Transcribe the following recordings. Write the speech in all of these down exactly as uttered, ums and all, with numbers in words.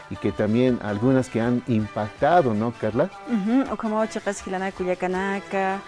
Y que también algunas que han impactado, ¿no, Carla? Ujú, ukhamaw chiqas jilanaka kullakanaka,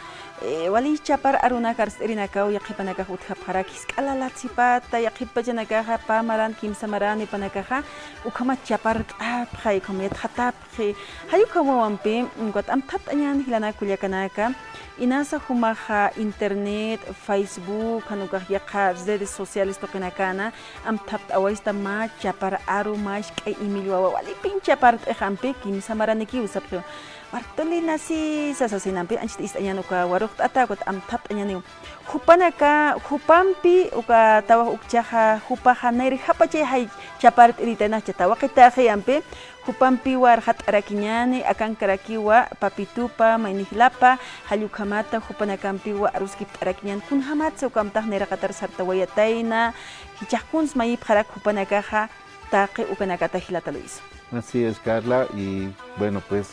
eh, wali chapar arunak arst'irinakaw yaqhipanakax utjapxarak jisk'a lalat sipata, yaqhip pachanakaxa pä maran, kimsa maran jupanakaxa, ukhama chapart'apxay, ukhama yatxatapxi. Jall ukhamawampi, ukat amthapt'añän jilanaka kullakanaka, inasa jumaxa internet, Facebook, jan ukax yaqha redes sociales tuqinakana, amthapt'awaysta mä chapar aru, mä isk'ay imillwawa, walipin chapart'ixampi, kimsa maranikiw sapxiwa. Bartolina sisa sasinampi, anchhit ist'añän uka waruxt'ata, ukat amthapt'añäniw. Jupanaka, jupampi, uka tawax ukchaxa, jupaxa nayrjapachay jay chapart'iritayna, jichha tawaqitaxi ampi, jupampiwa arxat'arakiñäni, akankarakiwa Papitupa, mayni jilapa, jall ukhamata jupanakampiwa aruskipt'arakiñäni, kunjamatsa uka amtax nayraqatar sartawayatayna, jichhax kuns mayipxarak jupanakaxa, taqi ukanakata jilata Luis. Así es, Carla, y bueno, pues,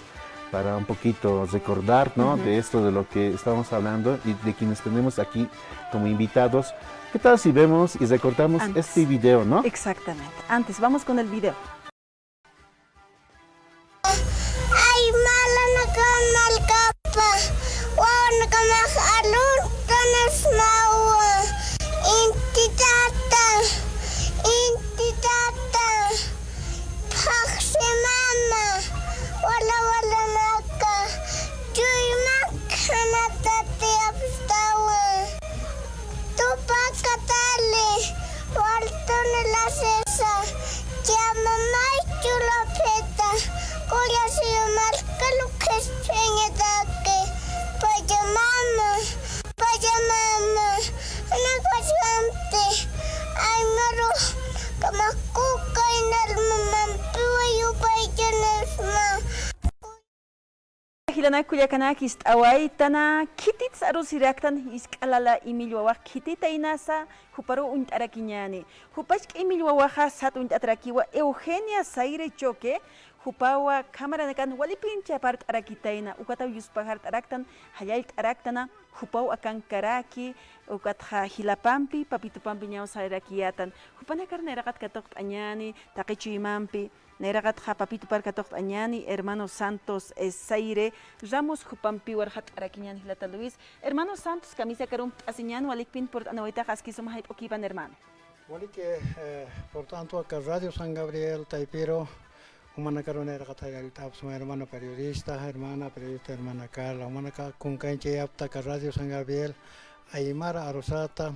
para un poquito recordar, ¿no? Ujú. De esto de lo que estamos hablando y de quienes tenemos aquí como invitados, ¿qué tal si vemos y recordamos este video, ¿no? Antes. Exactamente. Antes, vamos con el video. Ay, malanaka malkapa, wawanakamax aluntanismawa, inti tata, inti tata, phaxsi mama, wala walanaka, chuymak janatati apstawa. Tupakatali, waltuni lasisa, chama may chulapita, kullasiyu markalu qhispiñataki, pachamama, pachamama, nakaskamti, aymaru, kamakukaynal mamampiwa yupaychanisma. Jilanak kullakanaka ist'awaytana, khititsa arusiraktan jisk'a lala imillwawax khititaynasa, juparu uñt'arakiñäni. Jupa jisk'a imillwawaxa sat uñt'atarakiwa Eugenia Zaire Choque, jupawa khamaranakan walipin chapart'arakitayna, ukataw yuspajart'araktan, jallallt'araktana, jupaw akankaraki, ukatxa jilapampi, Papitupampiñaw salirakiyätan. Jupanakar nayraqat katuqt'añäni, taqi chuymampi, nayraqatxa Papitupar katuqt'añäni, hermano Santos, eh, Zaire Ramos jupampiw arxat'arakiñäni jilata Luis. Hermano Santos, kamisakar uñt'asiñäni, walikpin purt'anawaytax aski suma jayp'ukipan, hermano. Walik, eh, purt'antwa aka Radio San Gabriel taypiru, jumanakaru nayraqat jallallt'apxsma, hermano periodista, hermana periodista, hermana Carla, jumanaka kunkanchayapta aka Radio San Gabriel, aymara arusata,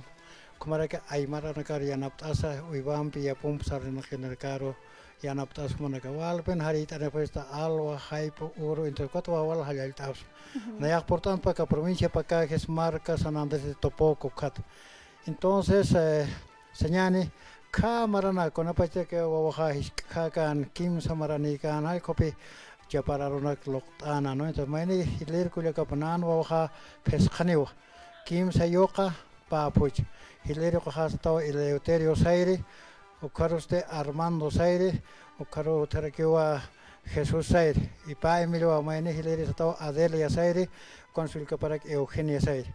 ukhamaraki aymaranakar yanapt'asa, uywampi, yapumpi sarnaqinakaru yanapt'asa, jumanaka walpin jarït'anipxista alwa, jayp'u, uru, entonces ukat wawal jallallt'apxsma. Ujú. Nayax purt'antpa aka provincia Pacajes, marca San Andrés de Topoco, ukat. Entonces, eh, sañäni, khä maranak, kunapachaki wawaxa jisk'akäkän, kimsa maranïkän, jall ukhapi chapar arunak luqt'äna, ¿no? Entonces, mayni jilïr kullakap nän wawaxa phisqaniwa, kimsa yuqa, pä phuchh. Jilïr yuqaxa satawa Eleuterio Zaire, ukharusti Armando Zaire, ukharu utjarakiwa Jesús Zaire. Y pä imillwa mayni jilïri satawa Adelia Zaire, ukan sullkaparak Eugenia Zaire.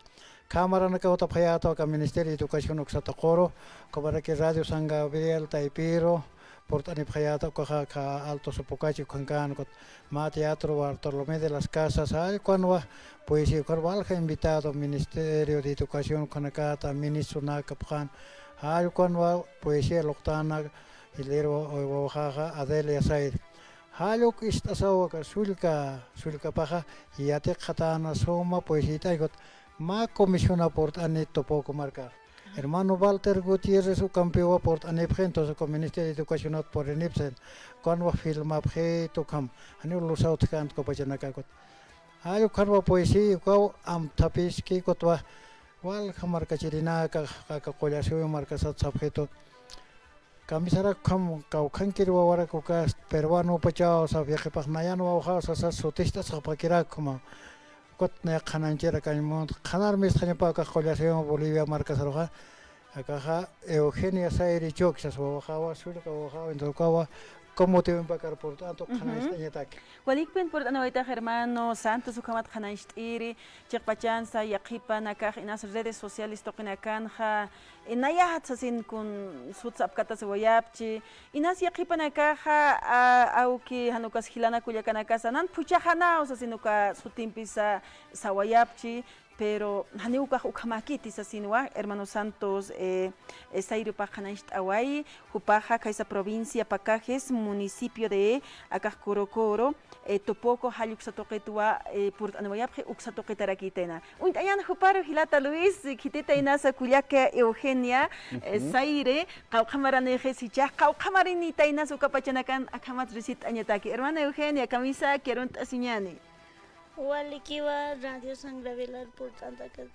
Khä maranakaw utapxayätaw aka Ministerio de Educación uksata quru, ukhamaraki Radio San Gabriel taypiru, purt'anipxayäta ukaxa khä Alto Sopocachi ukhankän, ukat mä teatro Bartolomé de las Casas, jall ukanwa poesía, ukan walja invitado Ministerio de Educación ukhanakata, ministro nakapxän, jall ukanwa poesía luqtänwa, jilïr wa-, wawaxaxa Adelia Zaire. Jall uk ist'asaw aka sullka, sullkapaxa yatiqxatäna suma poesïtay, ukat mä comisión purt'ani Topoco marka. Hermano Walter Gutiérrez ukampiwa purt'anipxi, entonces uka Ministerio de Educación purinipxi, ukanwa filmapxi, ukham, janiw lusaw utjkänti uka pachanaka, ukat. Jall ukhanwa poesía, ukaw amthapiski, ukatwa walja markachirinaka, aka Qullasuyu markasat sapxitu. Kamisarak ukham kawkhankir wawarak ukas peruano pachaw sap yaqhipax nayan wawaxaw sasa suticht'asxapxakirak ukhama. Ukat nayax qhanañchir akañ munt, qhanar mistxañapa ukax Qullasuyu Bolivia markasaruxa. Akaxa Eugenia Zaire Choque sas wawaxawa, sullka wawaxawa, entonces ukawa Como te ven para acá, por tanto, ujú, qhanañcht'añataki. Walikpin purt'anawaytax hermano Santos, ukhamat qhanañcht'iri, chiqpachansa yaqhipanakax inas redes sociales tuqinakanxa, eh, nayat sasin kun sut sapkata sawayapchi, inas yaqhipanakaxa, a, awki jan ukas jilanak kullakanakasa, nan phuchhaxanaw sasin uka sutimpisa sawayapchi, pero janiw ukax ukhamäkiti sasinwa, hermano Santos, eh, eh, Sayre jupax qhanañcht'awayi, jupaxa khaysa provincia Pacajes, municipio de akax Corocoro, eh, Topoco, jall uksa tuqitwa, eh, purt'anwayapxi, uksa tuqitarakitayna. Uñt'añän juparu jilata Luis, khititayna sa kullaka Eugenia, eh, ujú, Sayre, qawqha maranïxis jichhax, qawqha maranïtayna sa uka pachanakan akhamat risit'añataki. Hermana Eugenia, kamisaki, arunt'asiñäni. Walikiwa Radio San Gabriel purt'antakat.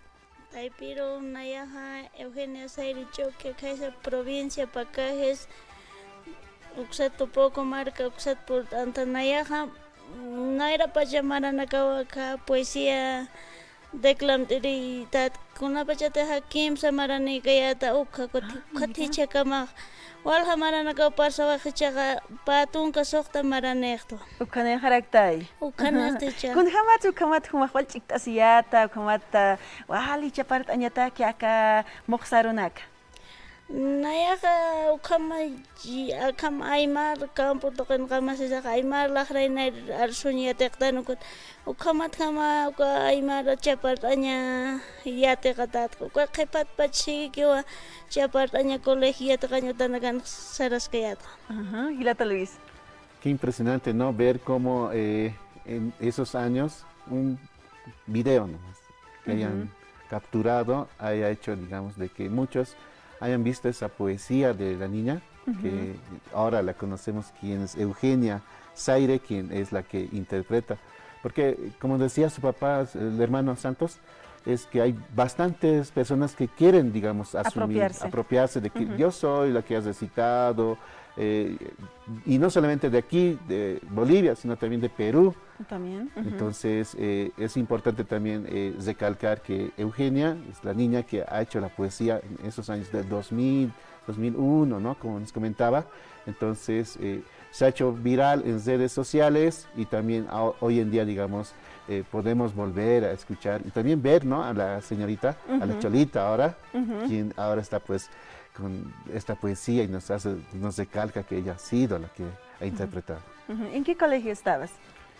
Taypiru nayaxa Eugenia Sayre Choque, khaysa provincia Pacajes, uksat Topoco marka, uksat purt'anta nayaxa, nayrapacha maranakawa aka poesía declamt'iriyät, kunapachatixa kimsa maranïkayäta, ukha, ah, ukhat mira, jichhakamax. Walja maranakaw parlt'awax jichhaxa, pä tunka suxta maranïxtwa. Ukhanïxaraktay. Ukhanïxti jichhax. Kunjamat, ukhamat jumax wal ch'ikt'asiyäta, ukhamat, ah, wali jichha parlt'añataki aka muxsa arunaka. Nayaxa ukhama, akham aymar campo tuqinqamasisax aymar laxray nayr arsuñ yatiqtan ukat. Ukhamatjama uka aymar jichha parlt'aña yatiqatätxa. Uka qhipatpach sikiwa jichha parlt'aña colegio yatiqañ utanakan saraskayätxa. Ajá, jilata Luis. Qué impresionante, ¿no? Ver cómo, eh, en esos años un video nomás que hayan, ujú, capturado haya hecho, digamos, de que muchos hayan visto esa poesía de la niña, ujú, que ahora la conocemos, quien es Eugenia Zaire, quien es la que interpreta. Porque, como decía su papá, el hermano Santos, es que hay bastantes personas que quieren, digamos, asumir, apropiarse, apropiarse de que, ujú, yo soy la que has recitado, eh, y no solamente de aquí, de Bolivia, sino también de Perú. También, ujú. Entonces, eh, es importante también, eh, recalcar que Eugenia es la niña que ha hecho la poesía en esos años del dos mil, dos mil uno, ¿no? Como nos comentaba. Entonces, eh, se ha hecho viral en redes sociales y también a-, hoy en día, digamos, eh, podemos volver a escuchar y también ver, ¿no? A la señorita, a la, ujú, Cholita ahora, ujú, quien ahora está, pues, con esta poesía y nos hace, nos recalca que ella ha sido la que ha, ujú, interpretado. Ujú. ¿En qué colegio estabas?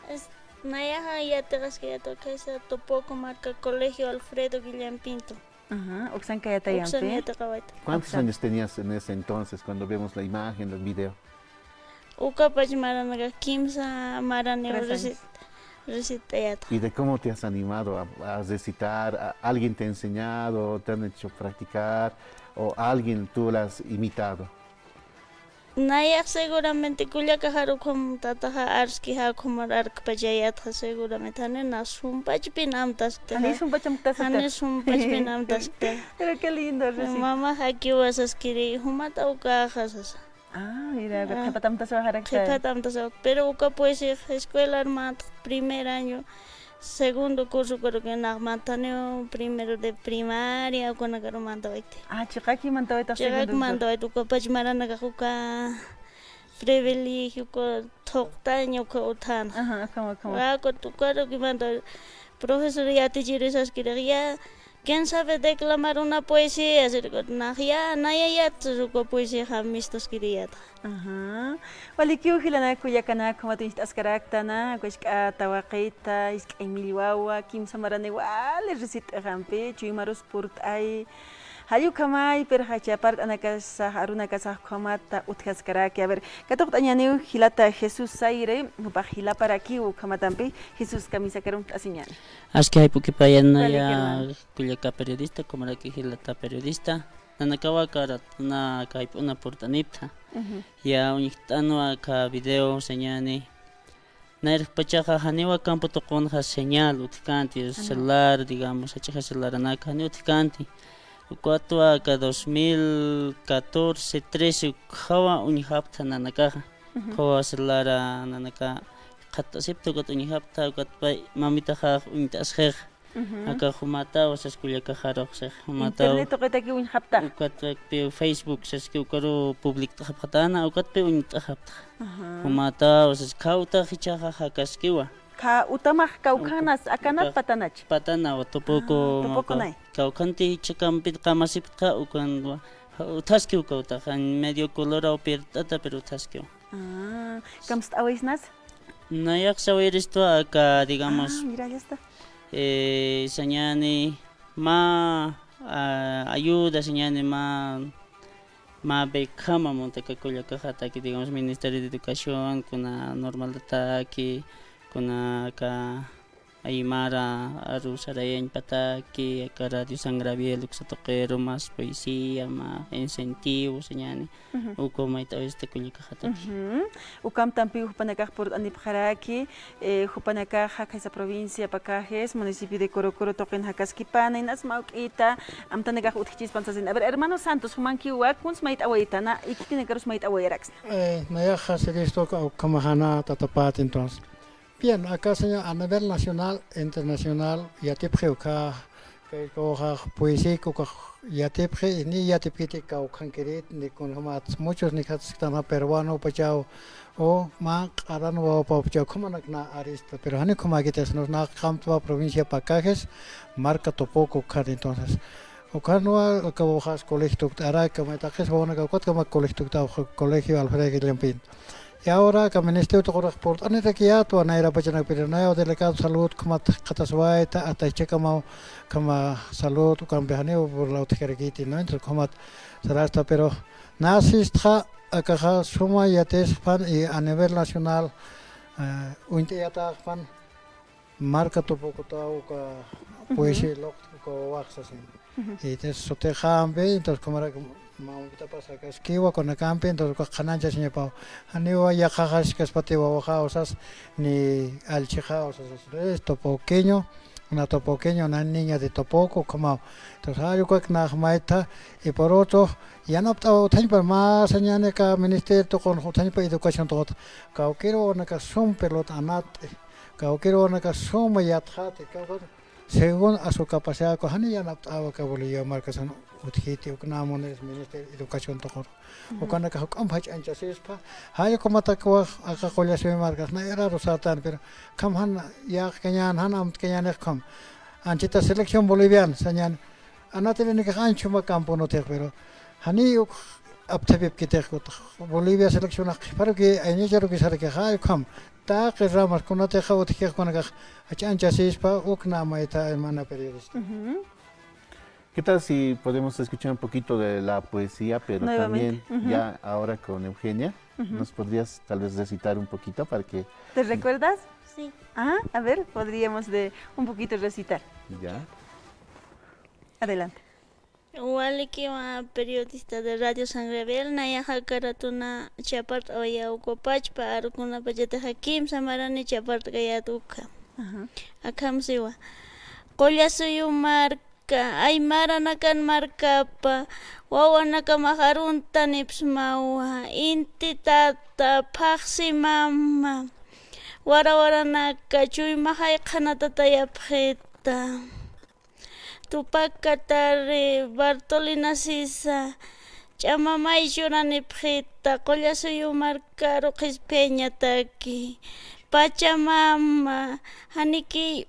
Es-, nayaxa yatiqaskayäta, khaysa Topoco marka, Colegio Alfredo Guillén Pinto. Ajá, uksan kayatayampi. Uksan yatiqawayta. ¿Cuántos años tenías en ese entonces cuando vemos la imagen del video? Ukapach maranakax kimsa maraniw, tres años, reci-, recitayätxa. ¿Y de cómo te has animado a, a recitar? ¿A-, alguien te ha enseñado, te han hecho practicar, o alguien tú la has imitado? Nayax seguramente kullakaxar ukham tataxa arski, ukham arkpachayätxa seguramente. Janiw nax sumpachpin amtaskta. Janiw sumpach amtaskta. Janiw sumpachpin amtaskta. Pero qué lindo, Rosita. Mamax akiwa saskiri, jumata ukaxa sasa. Ah, mira, ah, qhipat amtasawaxarakta. Qhipat amtasawa. Pero uka poesía escuelar mantxa primer año, segundo curso, creo que nax mantaniw primero de primaria, ukanakaru mantawayta. Ah, chiqaki mantawayta. Chiqaki segundo curso. Mantawayta, ukapach maranakax uka privilegio, uka thuqtañ, uka utjäna. Ajá, ukhama, ukhama. Ah, uka, ukaruki mantawayta. Profesor yatichiri saskirix, ya, ¿quién sabe declamar una poesía? Sirkut nax ya, naya yat, sasa uka poesía jamistas kiriyätxa. Ajá. Walikiw jilanaka kullakanaka, ukhamat uñst'askaraktana, uka jisk'a tawaqita, jisk'a imillwawa, kimsa maraniw wali risit'xampi, chuymarus purt'ay. Jall ukhamay, pero jichha parlt'anakasax, arunakasax ukhamata utjaskaraki. A ver, katuqt'añäniw jilata Jesús Zaire, jupax jilaparakiw ukhamatampi, Jesús, kamisaki arunt'asiñäni. Aski jayp'ukipaya naya, walik, hermano. Kullaka periodista, kumaraki jilata periodista, nanakawa aka arat, na kayp'una purt'anipta. Ujú. Ya uñjt'anwa aka video sañäni. Nayrpachaxa janiwa campo tuqunxa señal utjkänti, ajá, celular, digamos, jach'a celaranaka janiw utjkänti. Ukatwa aka dos mil catorce, trece, ukhawa uñjapta nanakaxa. Ujú. Ukhawa celulara nanaka jikxatasipta, ukat uñjapta, ukat pay mamitaxax uñt'asxixa. Ujú. Aka jumataw sas kullakaxarux six, jumataw. Internet tuqitaki uñjapta. Ukatpi Facebook saski ukaru publict'xapxatana, ukatpi uñt'xapta. Ajá. Jumataw sas khawtax jichhaxa jakaskiwa. Kha utamax kawkhanas, uka, akanat uka patanachi. Patanawa, Topoco, ah, Topoco ma, nay. Kawkhanti jichhakampit qamasiptxa, ukanwa, utjaskiw kawtax, medio coloraw pirt'ata, pero utjaskiw. Ah, ¿kamst'awaysnas? Nayax sawiristwa aka, digamos, ah, mira, ya está. Eh, sañani, mä, ah, ayuda, sañani, mä, mä becama munta aka kullakaxataki, digamos, Ministerio de Educación, kuna normalt'ataki, kuna aka aymara aru sarayañ pataki, aka Radio San Gabriel uksa tuqiru, más poesía, mä incentivo, sañani. Ujú. Uka mayt'awista kullakaxataki. Ujú. Ukamtampiw jupanakax purt'anipxaraki, eh, jupanakaxa khaysa provincia Pacajes, municipio de Corocoro tuqin jakaskipana, inas mä juk'ita, amtanakax utjchispan sasin. A ver, hermano Santos, jumankiwa, kuns mayt'awaytana, ikitinakarus mayt'awayaraksna. Eh, nayaxa siristu ukhamaxana tatapät, entonces. Bien, aka saña a nivel nacional, internacional, yatipxi uka, kay kawxax poesía ukax yatipxi, ni yatipkiti kawkhankirit, ni kunjamat, muchos ni jatsktanxa peruano pachaw, o mä q'aran wawapaw pachaw, ukhamanakna arista, pero jani ukhamäkiti, sino nax qamtwa provincia Pacajes, marca Topoco ukan, entonces, ukanwa, aka wawxas colegio tukt'ara, aka maytaqis wawanaka ukat, aka mä colegio tukt'aw, colegio Alfredo Guillompin. Y ahora aka ministerio tuqurux purt'anirakiyätwa, nayra pachanakpiri, nayaw delegado salud, ukhamat jikxataswayta, hasta jichhakamaw, ukhama salud, ukampi janiw burla utjarakiti, ¿no? Entonces, ukhamat sarasta, pero nä sistxa, akaxa suma yatispan y a nivel nacional, eh, uñt'ayatäxpan, marca Topocotaw uka, ujú, poesía luqt'ki uka wawax sasin. Ujú. Y entonces sutixampi, entonces, ukhamaraki mä juk'itapas jakaskiwa kunakampi, entonces, ukax qhanañchasiñapaw. Janiwa yaqhaxaskaspati wawaxaw sas, ni allchhixaw sas, es topoqueño, una topoqueña, una niña de Topoco, ukhamaw. Entonces, jall ukak nax maytha, y por otro, yanapt'aw utjañpa, mä sañani aka ministerio tuqun utjañpa educación tuqut. Kawkïr wawanakax sum pelota anat'ti. Kawkïr wawanakax suma yatxäti, kawkïr según a su capacidad, uka jani yanapt'awa aka Bolivia markasan utjiti, uknämunis Ministerio de Educación tuquru. Ujú. Ukanakax juk'amp jach'añchasispa, jall ukhamat aka aka Qullasuyu markas, nayraru sartan, pero ukham jan yäqkañän, jan amtkañänix ukham. Anchita selección boliviana, sañäni, anatirinakax anchhuma campo utjix, pero janiy uk apthapipkitix, Bolivia seleccionax qhiparuki, aynicharuki sarakix, jall ukham. Taqi ramas kunatixa utjkix ukanakax jach'añchasispa, uknä maytha, hermana periodista. Ujú. ¿Qué tal si podemos escuchar un poquito de la poesía, pero nuevamente, también, ujú, ya ahora con Eugenia? Ujú. ¿Nos podrías tal vez recitar un poquito para que... ¿Te recuerdas? Sí. Ah, a ver, podríamos de un poquito recitar. Ya. Adelante. Walikiwa, periodista de Radio San Gabriel, nayaxa aka ratuna chapart'awayä uka pachpa arukunapachatixa kimsa marani chapart'kayät uka. Ajá. Akham siwa. Qullasuyu marka, aymaranakan markapa wawanakamax aruntanipsmawa, inti tata, phaxsi mama, wara waranaka, chuymaxay qhanatatayapxita. Tupak Katari, Bartolina Sisa, ch'amamay churanipxita, Qullasuyu markaru qhispiyataki, Pachamama, janiki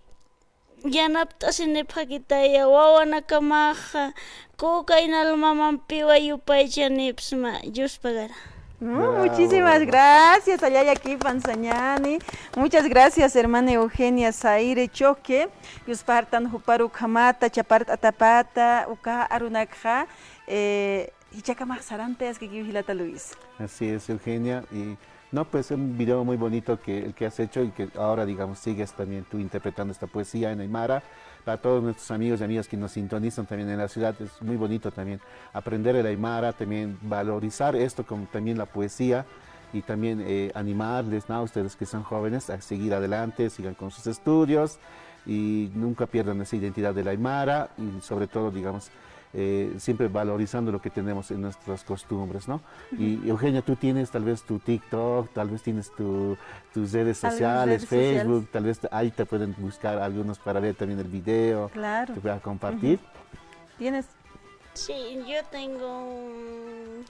yanapt'asinipxakitaya, wawanakamaxa, kukay nalmamampiwa yupaychanipsma, Dios pagara. Mm, muchísimas gracias, allallakipan sañani. Muchas gracias, hermana Eugenia Zaire Choque. Yuspartan juparu ukhamata chapart'atapata, uka arunakxa, eh, jichhakamax sarantayaskikiw jilata Luis. Así es, Eugenia. Y no, pues un video muy bonito que el que has hecho y que ahora, digamos, sigues también tú interpretando esta poesía en aymara. Para todos nuestros amigos y amigas que nos sintonizan también en la ciudad, es muy bonito también aprender el aymara, también valorizar esto como también la poesía y también, eh, animarles, ¿no? A ustedes que son jóvenes a seguir adelante, sigan con sus estudios y nunca pierdan esa identidad del aymara y sobre todo, digamos, eh, siempre valorizando lo que tenemos en nuestras costumbres, ¿no? Y Eugenia, tú tienes tal vez tu TikTok, tal vez tienes tu, tus redes sociales, Facebook, tal vez ahí te pueden buscar algunos para ver también el video, claro, que puedas compartir. ¿Tienes? Sí, yo tengo un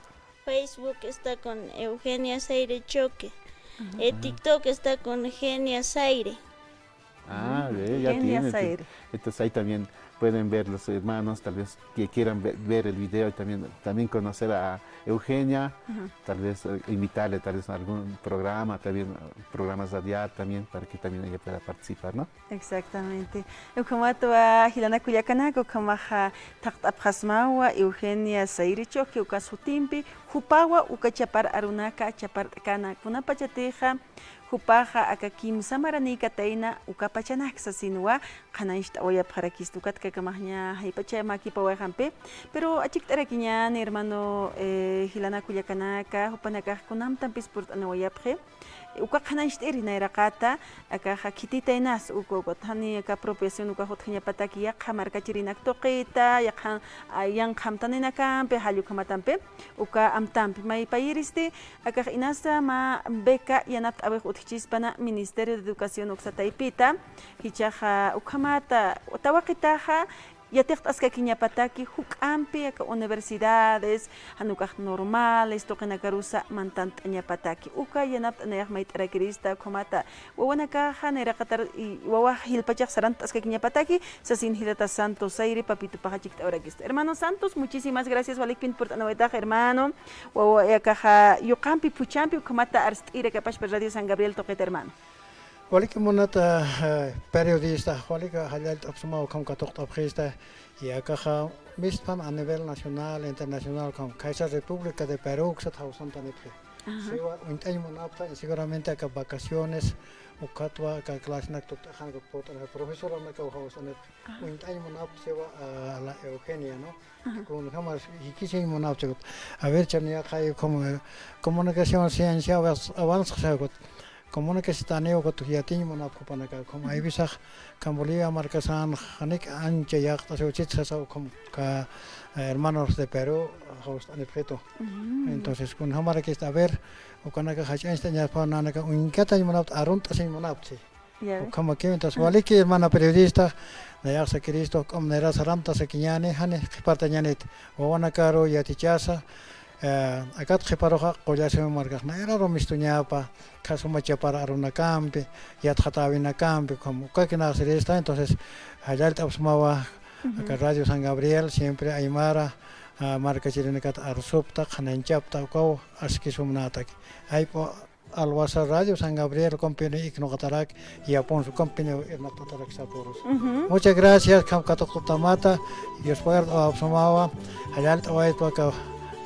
Facebook, está con Eugenia Zaire Choque. El TikTok está con Eugenia Zaire. Ah, ve, ya Eugenia tiene, Zaire. Entonces ahí también pueden ver los hermanos, tal vez que quieran ve-, ver el video y también, también conocer a Eugenia, tal vez, eh, invitarle tal vez a algún programa, también, eh, programas radial también, para que también ella pueda participar, ¿no? Exactamente. Ukhamatwa jilanaka kullakanaka, ukhamaxa thaqt'apxasmawa Eugenia Zaire Choque uka sutimpi, jupawa uka chapar arunaka, chapar t'akana, kunapachatixa jupaxa aka kimsa maranïkatayna ukapachanak sasinwa qhanañcht'awayapxarakista, ukat akamaxña jaypacha makipawayxampi. Pero achikt'arakiñäni, hermano, eh, jilanaka kullakanaka, jupanakax kunamtampis purt'anawayapxi. Uka qhanañcht'iri nayraqata, akaxa khititaynas uka, ukat jani aka apropiación ukax utjañapataki yaqha markachirinak tuqita, yaqha, a, yanqha amtaninakampi, jall ukhamatampi, uka amtampi maypayiristi, akax inasa mä beca yanapt'awix utjchispana Ministerio de Educación uksa taypita, jichhaxa ukhamata tawaqitaxa yatiqt'askakiñapataki juk'ampi aka universidades, jan ukax normales, tuqinakarusa mantant'añapataki. Uka yanapt'anayax mayt'arakirista, ukhamata wawanakaxa nayraqatar y wawax jilpachax sarantt'askakiñapataki, sasin jilata Santos Zaire, papitupaxa chikt'awarakista. Hermano Santos, muchísimas gracias, walikpin purt'anawaytax, hermano. Wawa, akaxa yuqampi, phuchhampi, ukhamata arst'irakapaspa Radio San Gabriel tuqita, hermano. Waliki munata, eh, periodista, waliki jallallt'apxsmawa ukham katuqt'apxista, y akaxa mistpan a nivel nacional, internacional, ukham khaysa República de Perú uksat jawsantanipxi. Ajá. Siwa uñt'añ munapxta, y seguramente aka vacaciones, ukatwa aka clasenak tukt'axanaka purt'anaka profesoranakaw jawsanipxi. Ajá. Uñt'añ munapxta siwa a la Eugenia, ¿no? Ajá. Kunjamar jikisiñ munapxta. A ver, chaniya qay como, eh, comunicación, ciencia, avance, avance, comunicación, ukat yatiñ munapxi jupanaka, como hay veces kan Bolivia markasan janik ancha yaqt'asiw chit sasa, como ka, eh, hermanos de Perú, jawst'anipxitu. Entonces, kunjamarakista, a ver, ukanaka jach'añcht'añaspa, nanaka uñkatañ munapxta, arunt'asiñ munapxta, sí. Ya ve. Ukhamakiw, entonces, waliki hermana periodista, nayaxsa Cristo, k'um nayra sarantasakiñäni, jani qhipartañäniti, wawanakaru yatichasa, eh, akat qhiparuxa Qullasuyu markax nayraru mistuñapa, khasuma chapar arunakampi, yatxatäwinakampi, ukham ukakinax sirista, entonces, jallallt'apxsmawa, aka Radio San Gabriel, siempre aymara, ah, markachirinakat arsupxta, qhanañchapxta, ukaw aski sumnataki. Jayp'u alwasa Radio San Gabriel company iknuqatarak, yapunsu company irnaqtatarak sapurus. Muchas gracias, kham katuqt'amata, yuspagart'awapxsmawa, jallallt'awaytwa aka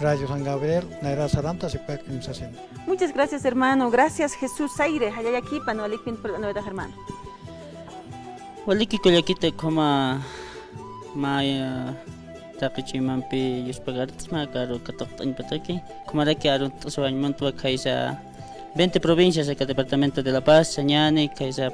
Radio San Gabriel, nayra sarantasipkakim sasin. Muchas gracias, hermano. Gracias, Jesús Zaire. Jallallakipan, walikpin purt'anawaytax, hermano. Waliki kullakita, ukhama mä, eh, taqi chuymampi yuspagart'sma aka aru katuqt'añpataki. Ukhamaraki arunt'asiwañ muntwa khaysa veinte provincias aka departamento de La Paz, sañäni, khaysa,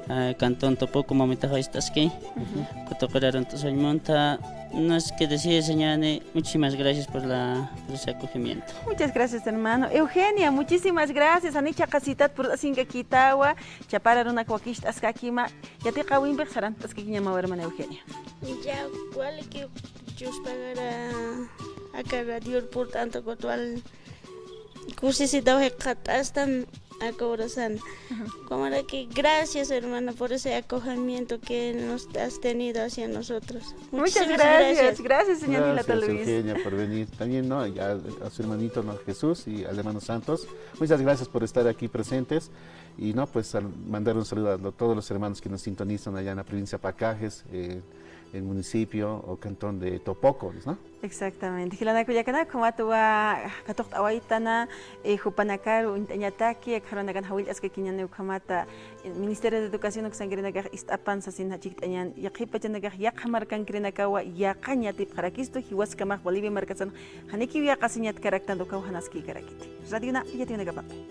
eh, cantón Topoco, mamitax ist'aski. Ujú. Katuqir arunt'asiwañ munta, no es que decir, sañäni, muchísimas gracias por la, por ese acogimiento. Muchas gracias, hermano. Eugenia, muchísimas gracias. Jani chaqasitat purt'asinkakitawa. Chapar arunak wakicht'askakima, yatiqäwimpix sarantt'askakiñamawa, hermana Eugenia. Ya, waliki yuspagara aka radior purt'anta, ukat wal kusisitaw jikxatastan aka horasan. Ujú. Ukhamaraki, gracias, hermana, por ese acogimiento que nos has tenido hacia nosotros. Muchas gracias. Muchísimas gracias. Gracias, señor Gilata Luis. Gracias, Eugenia, por venir. También, ¿no? Y a, a su hermanito, ¿no? Jesús y al hermano Santos. Muchas gracias por estar aquí presentes. Y no, pues, al mandar un saludo a lo-, todos los hermanos que nos sintonizan allá en la provincia de Pacajes, eh, el municipio o cantón de Topócolis, ¿no? Exactamente. Jilanaka kullakanaka, ukhamata katuqt'awaytana, eh, jupanakaru uñt'añataki, aka arunakan jawillt'askakiñäni ukhamata, eh, Ministerio de Educación uksankirinakax ist'apan sasin chikt'añän, yaqhip pachanakax yaqha markankirinakawa yaqañ yatipxarakistu, jiwaskamax Bolivia markasan janikiw yaqasiñatkaraktan, ukaw jan askïkarakiti. Radiona yatiwinakapampi.